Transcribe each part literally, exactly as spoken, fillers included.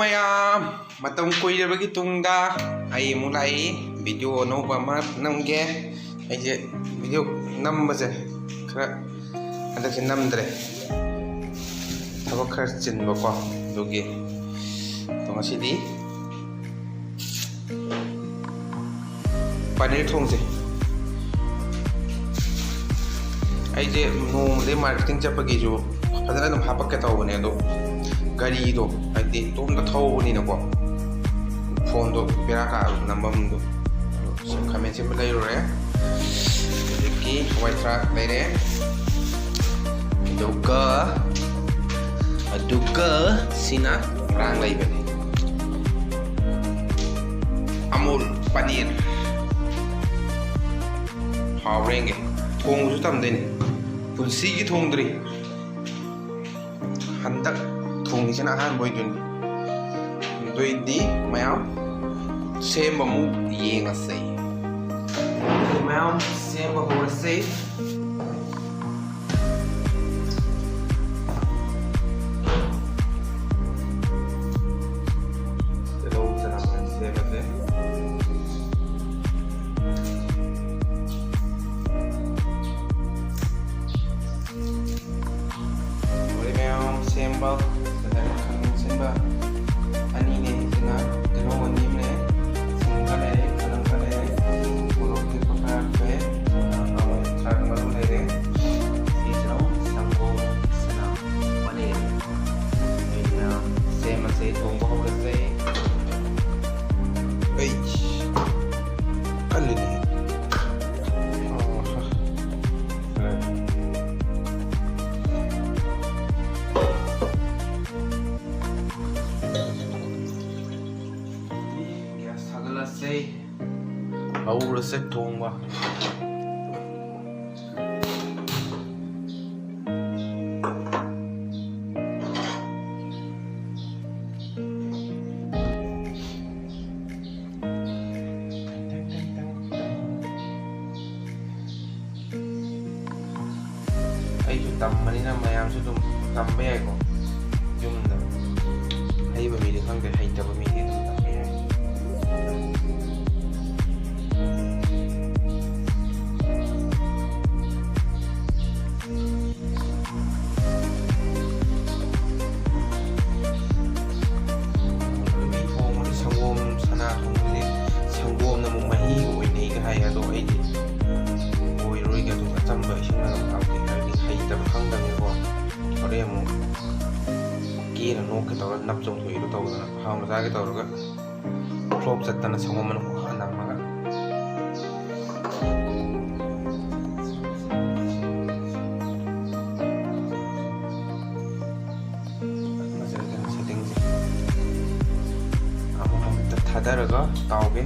ꯃꯌꯥꯝ, ꯃꯇꯝ ꯀꯨꯏꯔꯕꯒꯤ ꯇꯨꯡꯗ ꯑꯩ ꯑꯃꯨꯛ ꯂꯥꯛꯏ, ꯚꯤꯗꯤꯑꯣ ꯑꯅꯧꯕ ꯑꯃ ꯅꯝꯒꯦ꯫ ꯑꯩꯁꯦ ꯚꯤꯗꯤꯑꯣ ꯅꯝꯕꯁꯦ ꯈꯔ, ꯍꯟꯗꯛꯁꯦ ꯅꯝꯗ꯭ꯔꯦ, ꯊꯕꯛ ꯈꯔ ꯆꯤꯟꯕꯀꯣ, ꯑꯗꯨꯒꯤ꯫ ꯑꯗꯣ ꯉꯁꯤꯗꯤ ꯄꯅꯤꯔ ꯊꯣꯡꯁꯦ꯫ ꯑꯩꯁꯦ ꯅꯣꯡꯃꯗꯤ ꯃꯥꯔꯀꯦꯇꯤꯡ ꯆꯠꯄꯒꯤꯁꯨ ꯐꯖꯅ ꯑꯗꯨꯝ ꯍꯥꯄꯛꯀꯦ ꯇꯧꯕꯅꯦ, ꯑꯗꯣ ꯒꯥꯔꯤꯗꯣ, ꯍꯥꯏꯗꯤ, ꯏꯇꯣꯝꯇ ꯊꯧꯕꯅꯤꯅꯀꯣ, ꯐꯣꯟꯗꯣ ꯕꯦꯔꯥ ꯀꯥꯕ ꯅꯝꯐꯝꯗꯣ꯫ ꯈꯥꯃꯦꯟ ꯑꯁꯤꯟꯕ ꯂꯩꯔꯨꯔꯦ, ꯑꯗꯒꯤ ꯍꯋꯥꯏ ꯊ꯭ꯔꯥꯛ ꯂꯩꯔꯦ, ꯑꯗꯨꯒ, ꯑꯗꯨꯒ ꯁꯤꯅ ꯉꯔꯥꯡ ꯂꯩꯕꯅꯦ, ꯑꯃꯨꯜ ꯄꯅꯤꯔ꯫ ꯍꯥꯎꯕ꯭ꯔꯥ ꯌꯦꯡꯒꯦ꯫ ꯊꯣꯡꯕꯁꯨ ꯇꯝꯗꯣꯏꯅꯦ, ꯄꯨꯟꯁꯤꯒꯤ ꯊꯣꯡꯗ꯭ꯔꯤ꯫ ꯍꯟꯗꯛ ꯊꯣꯡꯉꯤꯁꯤꯅ ꯑꯍꯥꯟꯕ ꯑꯣꯏꯗꯣꯏꯅꯤ꯫ ꯑꯗꯨꯏꯗꯤ ꯃꯌꯥꯝ ꯁꯦꯝꯕ ꯑꯃꯨꯛ ꯌꯦꯡꯉꯁꯦ꯫ ꯃꯌꯥꯝ ꯁꯦꯝꯕ ꯍꯧꯔꯁꯦ꯫ ꯇꯤꯜꯍꯧ ꯆꯅꯝ ꯁꯦꯝꯃꯁꯦ꯫ ꯂꯣꯏꯔꯦ ꯃꯌꯥꯝ ꯁꯦꯝꯕ꯫ ꯉꯁꯥꯏ ꯈꯥꯃꯦꯟ ꯑꯁꯤꯟꯕ ꯑꯅꯤꯅꯦ꯫ ꯁꯤꯅ ꯇꯤꯜꯍꯧ ꯑꯅꯤ ꯑꯃꯅꯦ, ꯁꯤꯡ ꯈꯔ ꯂꯩꯔꯦ, ꯆꯅꯝ ꯈꯔ ꯂꯩꯔꯦ, ꯃꯣꯔꯣꯛ ꯑꯇꯦꯛꯄ ꯈꯔ ꯍꯥꯞꯄꯦ, ꯍꯋꯥꯏ ꯊ꯭ꯔꯥꯛ ꯃꯔꯨ ꯂꯩꯔꯦ꯫ ꯁꯤꯁꯤꯅ ꯁꯪꯒꯣꯝ, ꯁꯤꯅ ꯄꯅꯤꯔ꯫ ꯑꯩꯅ ꯁꯦꯝꯃꯁꯦ, ꯊꯣꯡꯕ ꯍꯧꯔꯁꯦ꯫ ꯑꯩ ꯀꯜꯂꯤꯅꯦ꯫ ꯑꯣ꯫ ꯒ꯭ꯌꯥꯁ ꯊꯥꯒꯠꯂꯁꯦ꯫ ꯍꯧꯔꯁꯦ ꯊꯣꯡꯕ꯫ ꯑꯩꯁꯨ ꯇꯝꯕꯅꯤꯅ ꯃꯌꯥꯝꯁꯨ ꯑꯗꯨꯝ ꯇꯝꯕ ꯌꯥꯏꯀꯣ, ꯌꯨꯝꯗ꯫ ꯑꯍꯩꯕ ꯃꯤꯗꯤ ꯈꯪꯗꯦ꯫ ꯍꯩꯇꯕ ꯃꯤꯗꯤ ꯑꯗꯨꯝ ꯇꯝꯕ ꯌꯥꯏ꯫ ꯅꯨꯄꯤ ꯊꯣꯡꯕꯗꯤ ꯁꯪꯒꯣꯝ, ꯁꯅꯥ ꯊꯣꯡꯕꯗꯤ ꯁꯪꯒꯣꯝꯅ ꯑꯃꯨꯛ ꯃꯍꯤ ꯑꯣꯏꯅꯩꯒ ꯍꯥꯏ꯫ ꯑꯗꯣ ꯑꯩꯗꯤ ꯑꯣꯏꯔꯣꯏꯒ, ꯑꯗꯨꯝ ꯑꯆꯝꯕ ꯏꯁꯤꯡꯅ ꯑꯗꯨꯝ ꯇꯧꯒꯦ, ꯍꯥꯏꯕꯗꯤ ꯍꯩꯇꯕ ꯈꯪꯗꯕꯅꯤꯅꯀꯣ꯫ ꯍꯣꯔꯦꯟ ꯑꯃꯨꯛ ꯀꯦꯔ ꯅꯣꯛꯀꯦ ꯇꯧꯔ ꯅꯞ ꯆꯣꯡꯊꯣꯛꯏꯗꯣ ꯇꯧꯗꯅ, ꯍꯥꯎꯅ ꯆꯥꯒꯦ ꯇꯧꯔꯒ ꯐ꯭ꯂꯣꯞ ꯆꯠꯇꯅ ꯁꯪꯒꯣꯝ ꯃꯅꯨꯡ ꯄꯨꯡꯍꯥ ꯅꯝꯃꯒ꯫ ꯐꯖꯔꯦ ꯀꯩꯅꯣ, ꯁꯦꯠꯇꯤꯡꯁꯦ ꯑꯃꯃꯝꯇ ꯊꯥꯗꯔꯒ ꯇꯥꯎꯒꯦ꯫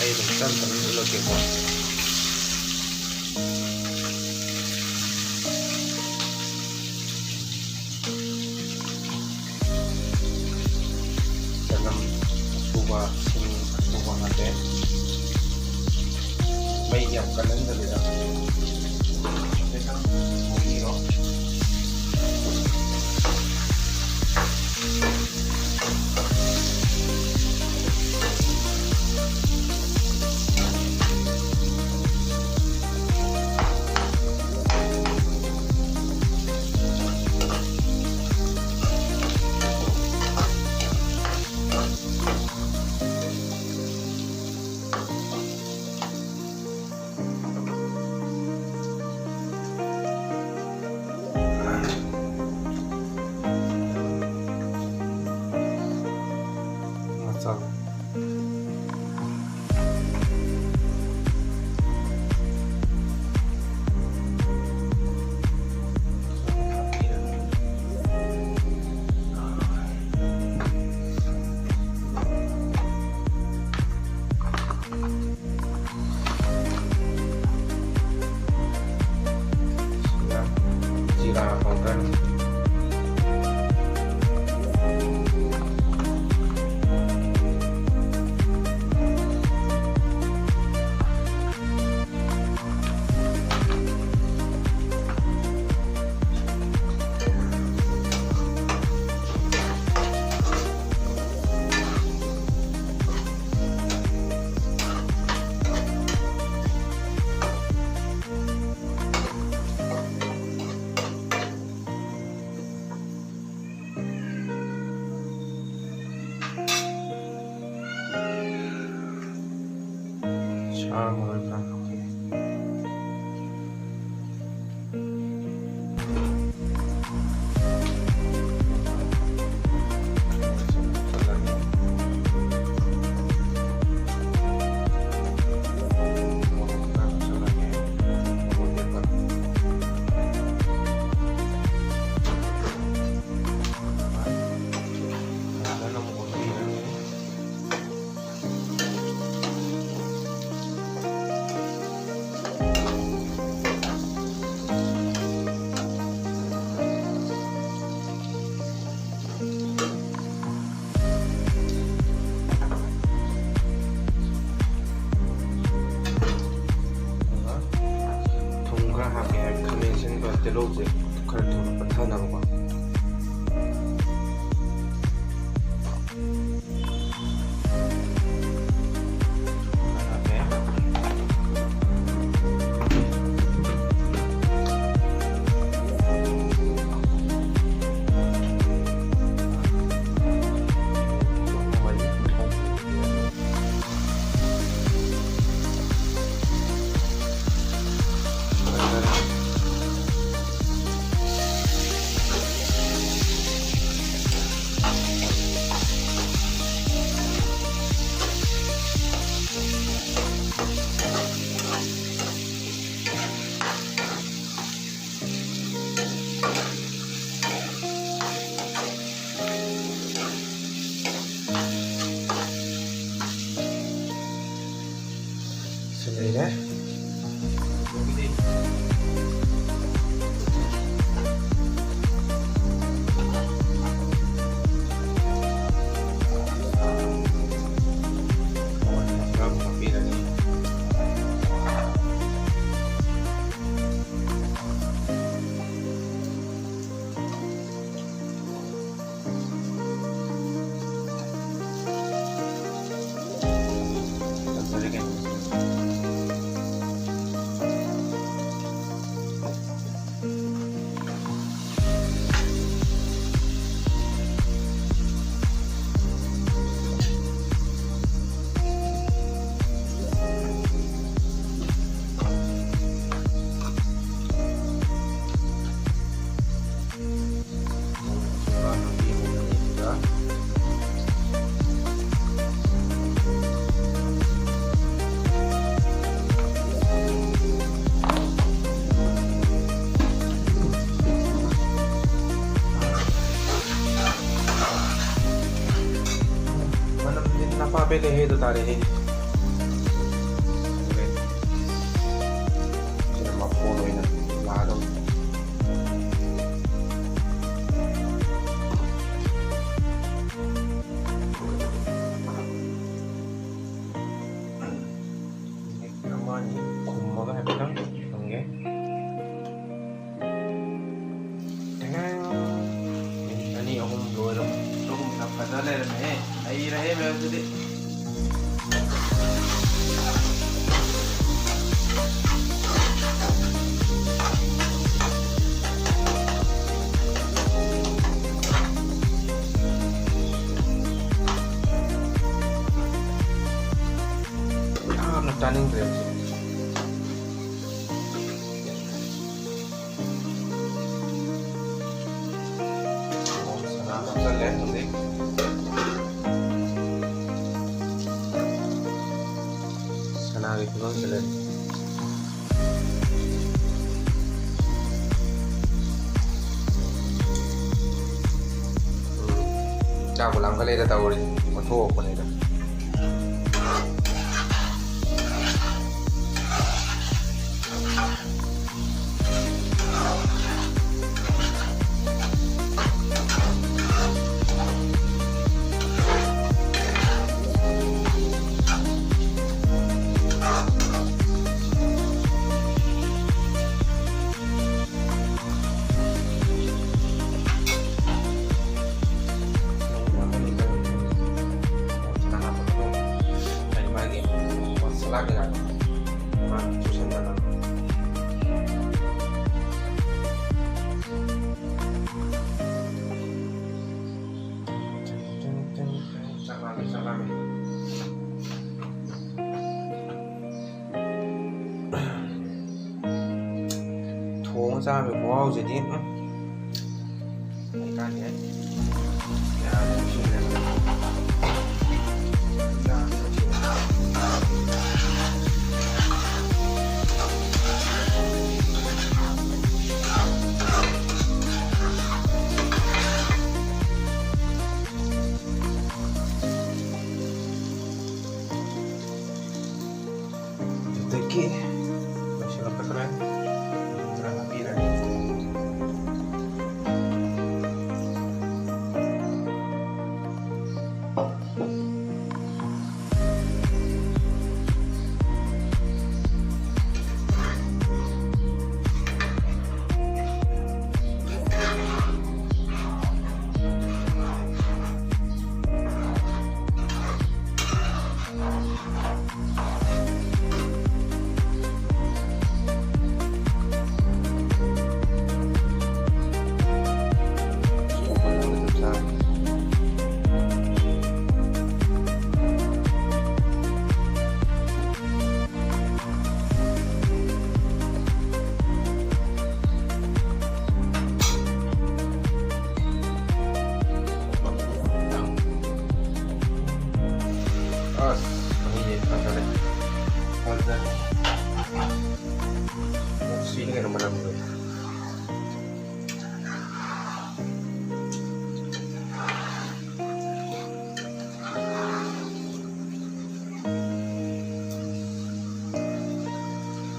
ꯑꯩ ꯑꯗꯨꯝ ꯇꯞ ꯇꯞꯅ ꯎꯠꯂꯛꯀꯦꯀꯣ꯫ ꯆꯅꯝ ꯑꯁꯨꯕ, ꯁꯤꯡ ꯑꯁꯨꯕ ꯍꯥꯞꯄꯦ꯫ ꯃꯩ ꯌꯥꯝ ꯀꯜꯍꯟꯗꯕꯤꯗ ꯈꯤꯇꯪ ꯉꯧꯕꯤꯔꯣ꯫ ꯖꯤꯔꯥ powder꯫ ꯁꯥ ꯃꯔꯣꯏ ꯈꯔ ꯍꯥꯞꯀꯦ꯫ ꯊꯨꯝ ꯈꯔ ꯍꯥꯞꯀꯦ ꯍꯥꯏꯕ, ꯈꯥꯃꯦꯟ ꯑꯁꯤꯟꯕ ꯇꯤꯜꯍꯧꯁꯦ ꯈꯔ ꯊꯨꯅ ꯄꯠꯊꯅꯕꯀꯣ꯫ ꯂꯩꯔꯦ꯫ ꯃꯉꯣꯟꯗ ꯈꯔ ꯑꯃꯨꯛ ꯍꯥꯞꯄꯤꯔꯅꯤ꯫ ꯃꯅꯝꯗꯤ ꯅꯄꯥ ꯄꯦꯜꯂꯦꯍꯦ, ꯑꯗꯨ ꯇꯥꯔꯦꯍꯦ꯫ ꯁꯤꯅ ꯃꯐꯣꯟ ꯑꯣꯏꯅ ꯂꯥꯛꯑꯗꯧꯅꯤ꯫ ꯃꯤꯅꯤꯠ ꯑꯃ ꯑꯅꯤ ꯈꯨꯝꯃꯒ ꯍꯥꯏꯐꯦꯠꯇꯪ ꯊꯝꯒꯦ꯫ ꯇꯦꯡ! ꯃꯤꯅꯤꯠ ꯑꯅꯤ ꯑꯍꯨꯝ ꯂꯣꯏꯔꯕ꯫ ꯆꯨꯝꯅ ꯐꯖ ꯂꯩꯔꯝꯃꯦꯍꯦ꯫ ꯅꯩꯔꯦꯍꯦ ꯃꯌꯥꯝꯁꯤꯗꯤ꯫ ꯌꯥꯝꯅ ꯆꯥꯅꯤꯡꯗ꯭ꯔꯦ ꯍꯧꯖꯤꯛ꯫ ꯁꯅꯥ ꯍꯥꯞꯆꯜꯂꯦ ꯍꯧꯖꯤꯛ꯫ ꯁꯅꯥꯒꯤ ꯐꯤꯕꯝꯁꯤ ꯂꯩ꯫ ꯎꯝ, ꯆꯥꯛꯄꯨ ꯂꯥꯝꯈꯠꯂꯛꯑꯦꯗ ꯇꯧꯔꯤꯁꯦ, ꯑꯣꯟꯊꯣꯛꯄꯅꯤꯗ꯫ ꯂꯥꯛꯀꯦ, ꯂꯥꯛꯀꯦ꯫ ꯃꯥ ꯆꯨꯁꯟꯗꯅꯕ꯫ ꯆꯥꯛ ꯂꯥꯝꯃꯦ, ꯆꯥꯛ ꯂꯥꯝꯃꯦ꯫ ꯊꯣꯡ ꯆꯥꯕꯒꯤ ꯃꯍꯥꯎꯁꯤꯗꯤ, ꯎꯝ꯫ ꯍꯧꯖꯤꯛꯀꯥꯟꯗꯤ ꯌꯥꯗ꯭ꯔꯦ꯫ ꯑꯗꯨꯗꯒꯤ ꯂꯣꯏꯁꯤꯜꯂꯛꯀꯗꯧꯔꯦ꯫ ꯈꯔ ꯍꯥꯞꯄꯤꯔꯅꯤ꯫ ꯑꯁ, ꯃꯍꯤꯁꯦ ꯐꯖꯔꯦ꯫ ꯐꯖꯔꯦ꯫ ꯅꯨꯡꯁꯤꯅ ꯀꯩꯅꯣ ꯃꯅꯝꯁꯦ꯫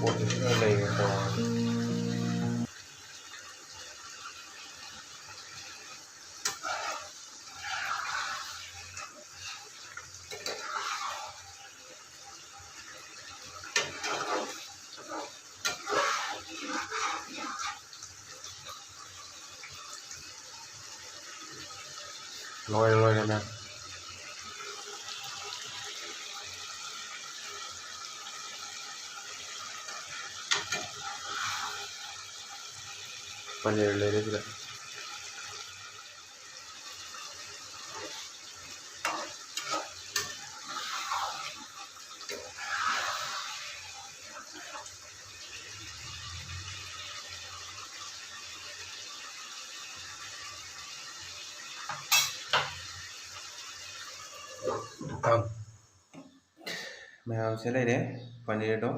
ꯄꯣꯠꯁꯤꯁꯨ ꯂꯣꯏ ꯂꯩꯔꯦꯀꯣ꯫ ꯂꯣꯏꯔꯦ, ꯂꯣꯏꯔꯦ, ꯃꯌꯥꯝ꯫ ꯄꯅꯤꯔ ꯂꯩꯔꯦ ꯁꯤꯗ꯫ ꯃꯌꯥꯝꯁꯦ ꯂꯩꯔꯦ, ꯄꯅꯤꯔꯗꯣ꯫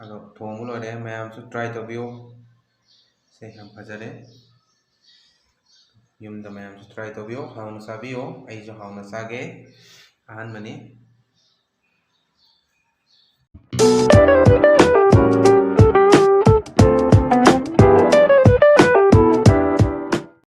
ꯑꯗꯣ ꯊꯣꯡꯕ ꯂꯣꯏꯔꯦ, ꯃꯌꯥꯝꯁꯨ try ꯇꯧꯕꯤꯌꯨ꯫ ꯁꯦ, ꯌꯥꯝ ꯐꯖꯔꯦ꯫ ꯌꯨꯝꯗ ꯃꯌꯥꯝꯁꯨ try ꯇꯧꯕꯤꯌꯨ, ꯍꯥꯎꯅ ꯆꯥꯕꯤꯌꯨ꯫ ꯑꯩꯁꯨ ꯍꯥꯎꯅ ꯆꯥꯒꯦ꯫ ꯑꯍꯥꯟꯕꯅꯤ꯫